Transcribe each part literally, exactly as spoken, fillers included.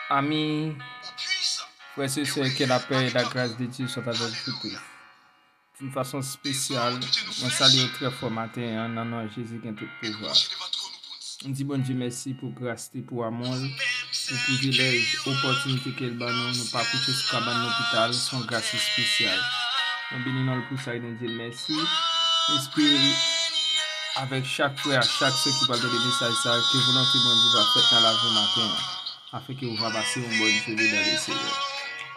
Amis, frères et sœurs, que la paix et la grâce de Dieu soient avec vous tous. D'une façon spéciale, mwen salye w trè fò maten an nan non Jezi gen tout pouvwa. M di Bondye mèsi pou gras li, pou amou l, pou privilèj, opòtinite ke l ban nou, nou pa kouche sou kabann lopital, se yon gras espesyal. Nou beni non l pou sa e nou di l mèsi. M espere avèk chak frè a, chak sè ki pral tande mesaj sa, ke volonte Bondye va fèt nan lavi w maten an, afin ke ou va pase yon bòn jounen dans le Seigneur.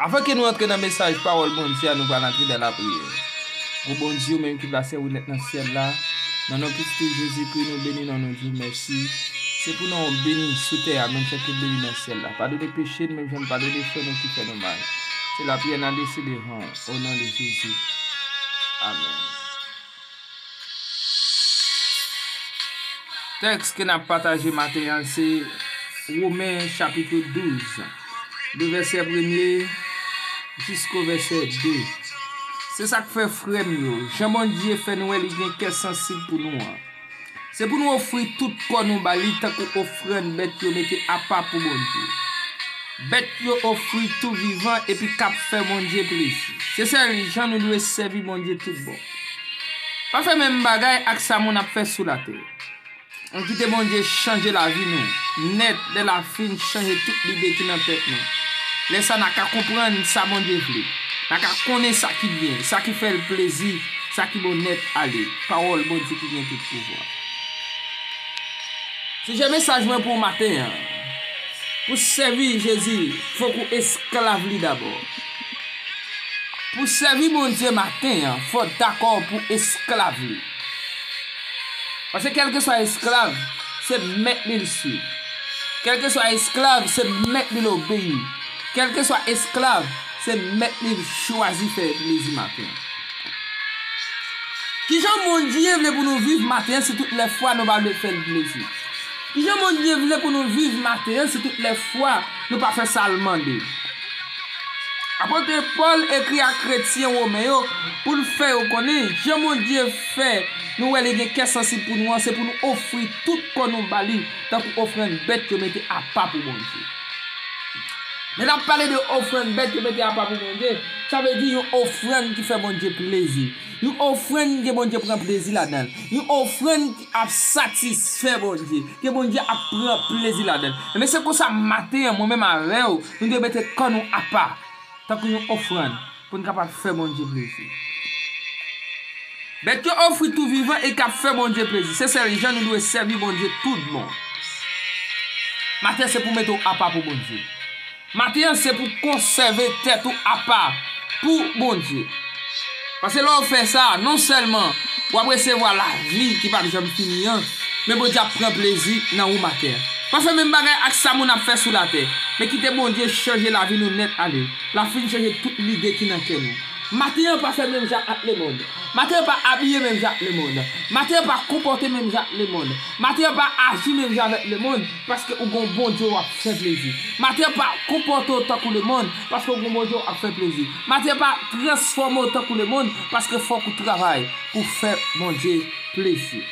Avan ke nou antre nan mesaj pawòl Bondye a, nou pral antre dans la prière. Gwo Bondye, ou menm ki plase ou nèt nan syèl la, nan non pitit ou Jezikri, nou beni non, nou di w mèsi. Se pou non w beni sou tè a, menm jan ke l beni nan syèl la. Padone peche n, menm jan n padone frè nou ki fè nou mal. Se lapriyè n adrese devan w, o non de Jezi. Amèn. Tèks ke n ap pataje maten an se Women chapit douz, de vèsè premye jisko vèsè de. Se sa k fè, frè m yo, jan Bondye fè n wè li gen kè sansib pou nou an, se pou nou ofri tout kò nou ba li tankou ofrann bèt yo mete apa pou Bondye. Bèt yo ofri tou vivan epi k ap fè Bondye plezi. Se sèl jan nou dwe sèvi Bondye tout bon. Pa fè menm bagay ak sa moun ap fè sou latè. Ann kite Bondye chanje lavi nou nèt, lè l ap fin chanje tout lide ki nan tèt nou. Lè sa a, n a ka konprann sa Bondye vle. N a ka konnen sa ki byen, sa ki fè l plezi, sa ki bon nèt ale. Pawòl Bondye ki gen tout pouvwa. Sijè mesaj mwen pou maten an, pou sèvi Jezi, fòk ou esklav li dabò. Pou sèvi Bondye maten an, fò w dakò pou esklav li. Paske kèlkeswa esklav, se mèt li l swiv. Kèlkeswa esklav, se mèt li l obeyi. Kèlkeswa esklav, se mèt li l chwazi fè plezi maten an. Kijan Bondye vle pou nou viv maten an si tout lè fwa nou pa vle fè l plezi? Kijan Bondye vle pou nou viv maten an si tout lè fwa nou pa fè sa l mande? Apot Pòl ekri a kretyen women yo pou l fè yo konnen jan Bondye fè nou wè li gen kè sansib pou nou an, se pou nou ofri tout kò nou ba li tankou ofrann bèt yo mete apa pou Bondye. Lè n ap pale de ofrann bèt yo mete apa pou Bondye, sa vle di yon ofrann ki fè Bondye plezi. Yon ofrann ke Bondye pran plezi ladan l. Yon ofrann ki ap satisfè Bondye, ke Bondye ap pran plezi ladan l. Ebyen, se konsa maten an, mwen menm avè w, nou dwe mete kò nou apa, tankou yon ofrann, pou n kapab fè Bondye plezi. Bèt yo ofri tou vivan e k ap fè Bondye plezi. Se sèl jan nou dwe sèvi Bondye tout bon. Maten an, se pou mete w apa pou Bondye. Maten an, se pou konsève tèt ou apa pou Bondye. Paske lè w fè sa, non sèlman w ap resevwa lavi ki p ap janm fini an, men Bondye ap pran plezi nan ou maten an. Pa fè menm bagay ak sa moun ap fè sou latè, men kite Bondye chanje lavi nou nèt ale. L ap fin chanje tout lide ki nan kè nou. Maten an, pa fè menm jan ak lemonn. Maten an, pa abiye menm jan ak lemonn. Maten an, pa konpòte menm jan ak lemonn. Maten an, pa aji menm jan avèk lemonn, paske ou gon Bondye w ap fè plezi. Maten an, pa konpòte w tankou lemonn, paske ou gon Bondye w ap fè plezi. Maten an, pa transfòme w tankou lemonn, paske fòk ou travay pou fè Bondye plezi.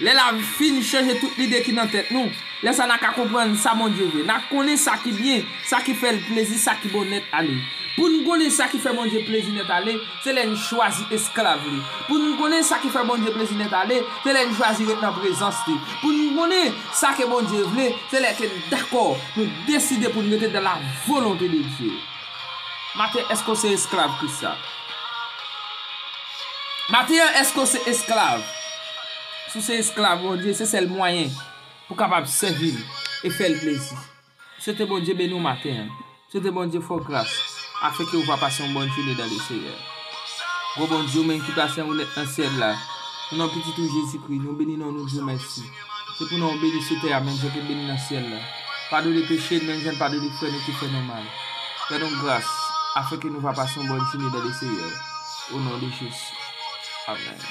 Lè l ap fin chanje tout lide ki nan tèt nou, lè sa a n a ka konprann sa Bondye vle. N a konnen sa ki byen, sa ki fè l plezi, sa ki bon nèt ale. Pou n konnen sa ki fè Bondye plezi nèt ale, se lè n chwazi esklav li. Pou n konnen sa ki fè Bondye plezi nèt ale, se lè n chwazi ret nan prezans li. Pou n konnen sa ke Bondye vle, se lè ke n dakò, nou deside pou n rete dans la volonté de Dieu. Maten, èske w se esklav Kris la? Maten an, èske w se esklav? Si w se esklav Bondye, se sèl mwayen pou w kapab sèvi l e fè l plezi. Swete Bondye beni w maten an. Swete Bondye fè w gras, afin ke w va pase yon bòn jounen dans le Seigneur. Gwo Bondye, ou menm ki plase an ou nèt nan syèl la, o non pitit ou Jezikri, nou beni non w, nou di w mèsi. Se pou non w beni sou tè a, menm jan ke l beni nan syèl la. Padone peche n, menm jan n padone frè nou ki fè nou mal. Fè nou gras, afin ke nou va pase yon bòn jounen dans le Seigneur. O non de Jezi. Amèn.